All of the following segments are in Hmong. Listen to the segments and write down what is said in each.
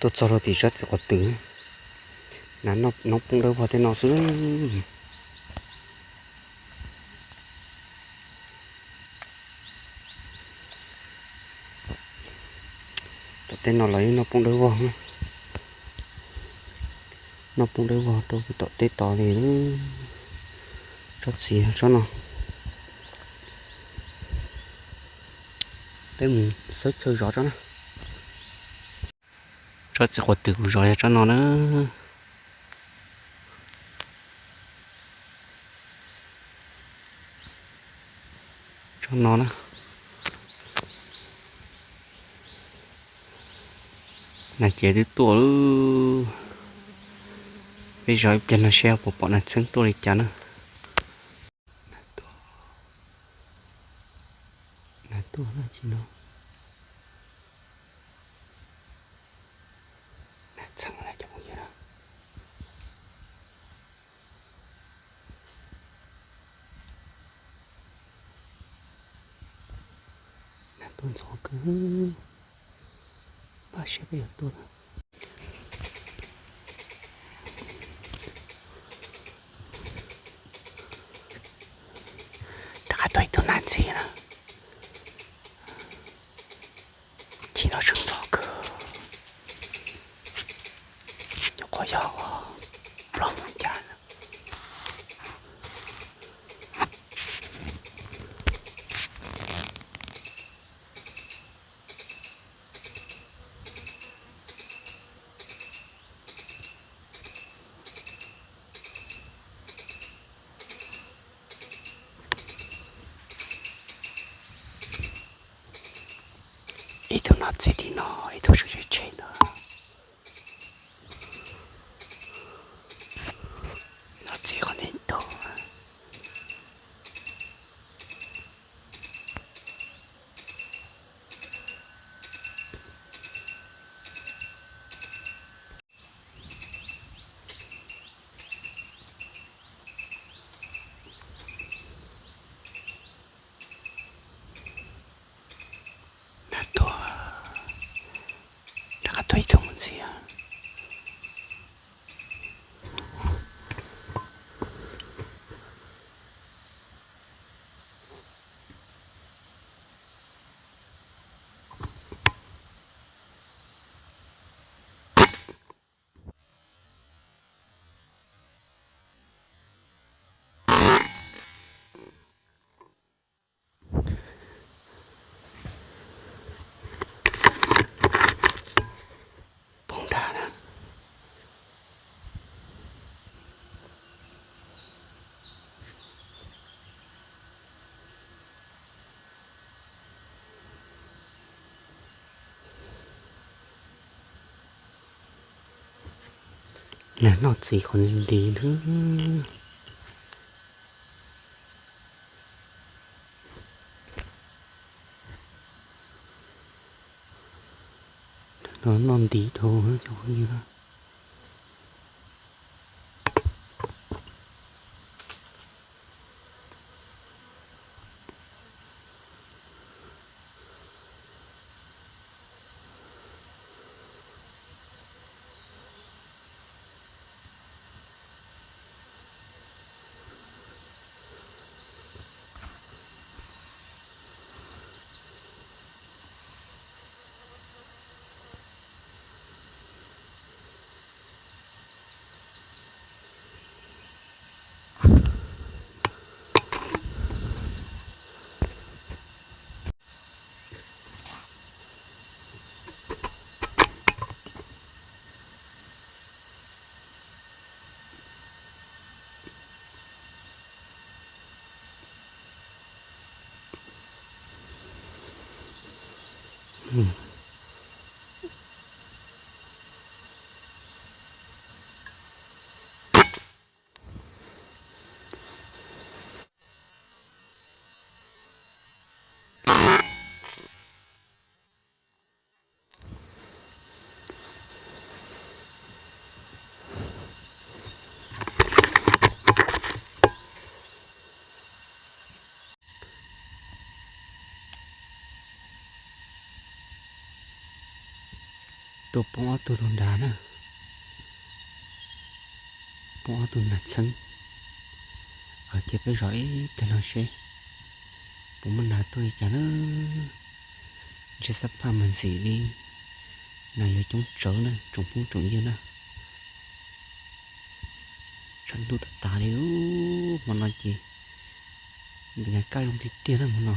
Tuaj txog rau tim tsob txiv quav twm, na, noob poob dawb vog tej no xwb. Tom tej no los yeej noob poob dawb vog, noob poob dawb vog rau tom tej tod li. Tsob txiv tsob no, peb mus xawb chaw zov tsob na. Tsob txiv quav twm kuv zov yog tsob no na. Tsob no na. Nas ces twb tuaj lawm. Peb zov ib pliag no seb puas pom nas txheeb tuaj li cas na. Nas tuaj, nas tuaj dab tsi no? Nas txheeb na cov phooj ywg na. Nas tuaj ntxov kawg, npaj siab peb yuav tuaj na. Rov qab tuaj ib tug nas ntxiv na. Chim no tseem ntxov kawg, nyuam qhuav yog ua plaub moos cas. Ib tug no txiv tim no, ib tug tseem tshem ntawd. No txiv qhov ntawd tag. Nas tuaj, rov qab tuaj ib tug mus ntxiv. Poob ntag na. Nas noj txiv qhov ntawd li na. No noj ntiv dhau cov phooj ywg. Tuaj poob ob tug rau nrad na, poob ob tug nas txheeb. Cia peb zov ib pliag no seb puas muaj nas tuaj li cas na. Ntshe xab phaj mas ntxim li, nas yuav coob tsawv na tsoom phooj tsoom ywg na. Tshav ntuj tas tas li, hmo no ces npis nas kaj zoo tiag tiag na hmo no.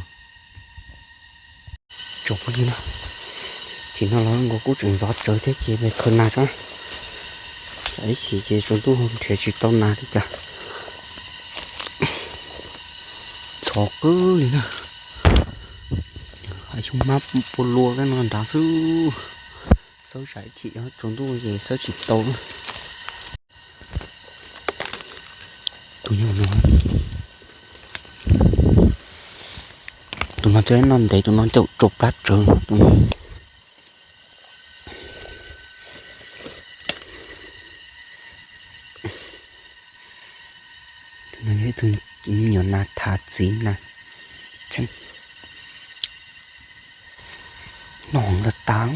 Tsoom phooj ywg na, chim no los nkaus kuj tseem ntxov tsawv thiab ces peb khaws nas tso. Tsam ib chim ces tsaus ntuj nrhiav tsis tau nas li cas. Ntxhov kawg li na. Hav xyoob mab pua lua tej no nrad xwb. Xawb tsam ib chim tsaus ntuj ces xawb tsis tau na. Tus nyob no, tus no twb noj ntev, tus no caum rau plab tsawv tus no. Tus no yog ib tug me nyuam nas thav txiv nas txheeb. Noj tas tas.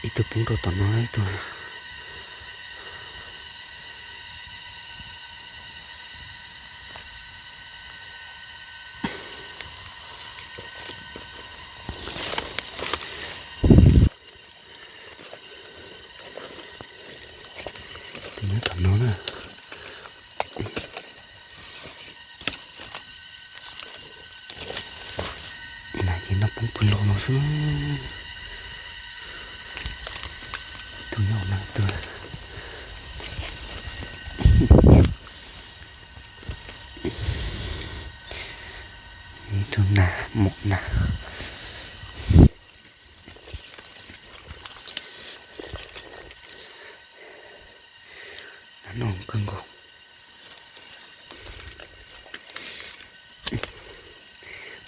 Ib tug poob rau tom no ib tug. Tus nyob tom no na. Nas ces noj poob pw lug no xwb. Tus nyob no tus, ib tug nas mom nas. Nas noj kawg nkaus.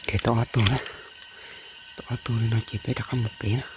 Nrhiav tau ob tug na, tau ob tug li no ces peb rov qab mus pem na.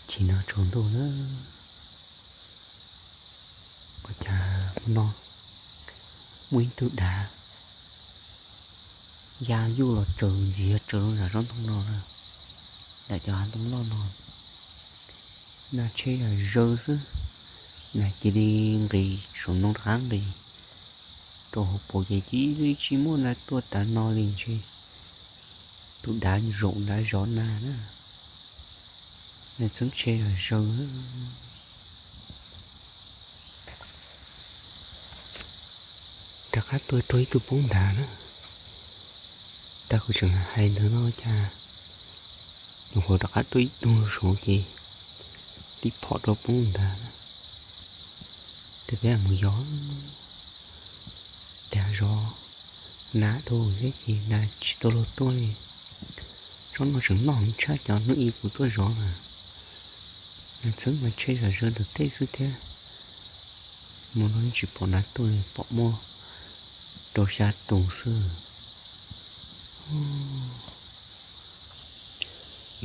Chim no tsaus ntuj na, ua cas no muaj ib tug dav ya yuj los tsaws ntxiv tsaws rau nram tsob ntoo no na, nram cov hav ntoo loj no. Nas tsheb zam zawg xwb, nas cia li nqis saum ntoo rov qab nqis rau hauv paus ces cia li tsis muaj nas tuaj tav no li ntshe. Tus dav zaum dav zov nas na, nas txheeb tsheb zam zawg. Rov qab tuaj raug ib tug poob nrad na. Tag kuv tseem hais ntawd no cas nyuam qhuav rov qab tuaj ib tug saud ces tib phom rau poob nrad na. Ces peb mus yos dag zov nas dhau thiab ces nas tsis tau luag tuaj li. Tsob no tseem noj heev tshaj cov hnub ib kuv tuaj zov na. Nas txheeb mas tsheb zam zawg ntawm teb xwb thiab. Mus no tsis pom nas tuaj li, pom muaj rau xya tus xwb.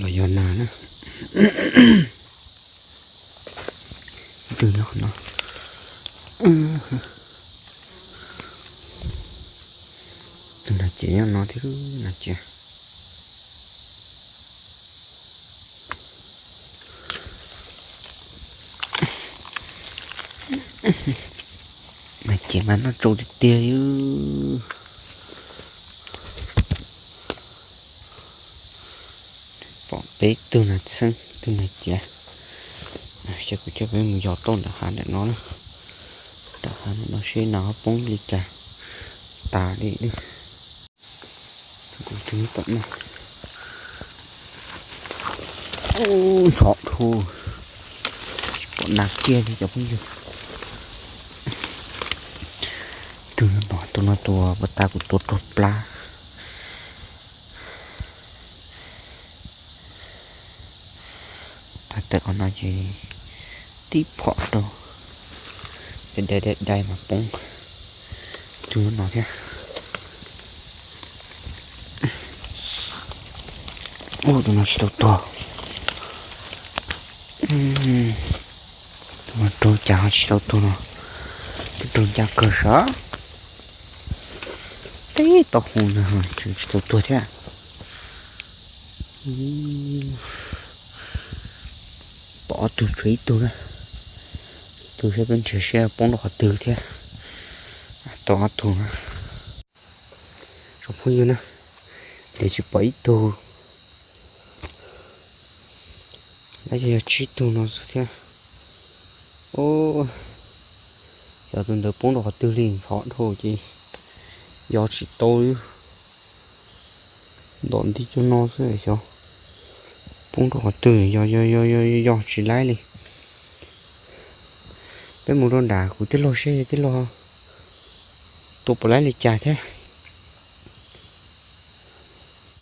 Los yos nas na. Ib tug nyob qhov no. Tus nas ciam nyob no thiab, nas ciam. Nas ciam mas noj tsau tiag tiag li. Pom peb tug nas txheeb tug nas ciam. Ces kuv coj peb mus yos tau nram hav ntawm no na. Nram hav ntawm no seb nas ho poob li cas tas li. Kuv tus tom no. Ntxhov dhau, tsis pom nas kiag li cov phooj ywg. Tus no, tus no tus uas puag ta kuv tua raug plab. Tag tawm qhov no ces tib phom rau, dai dai dai mas poob. Tus no thiab. Ub, tus no tsis tau tuag. Tus no raug cas ho tsis tau tuag no. Twb raug ncaj kawg sav. Tib tau hu no tsis tau tuag thiab. Pom ob tug tshuav ib tug na. Tus saib peb nrhiav seb poob rau qhov twg thiab. Tau ob tug na. Tsoom phooj ywg na, nrhiav tsis pom ib tug. Lawv yog tsib tug no xwb thiab. Cov tus ntawd poob rau qhov twg li, ntxhov dhau ces yos tsis tau li. Ntom nti cuag no xwb xyov poob rau qhov twg, yos yos yos yos tsis laib li. Peb mus rau nram kuv tij laug seb tij laug tua puas laib li cas thiab.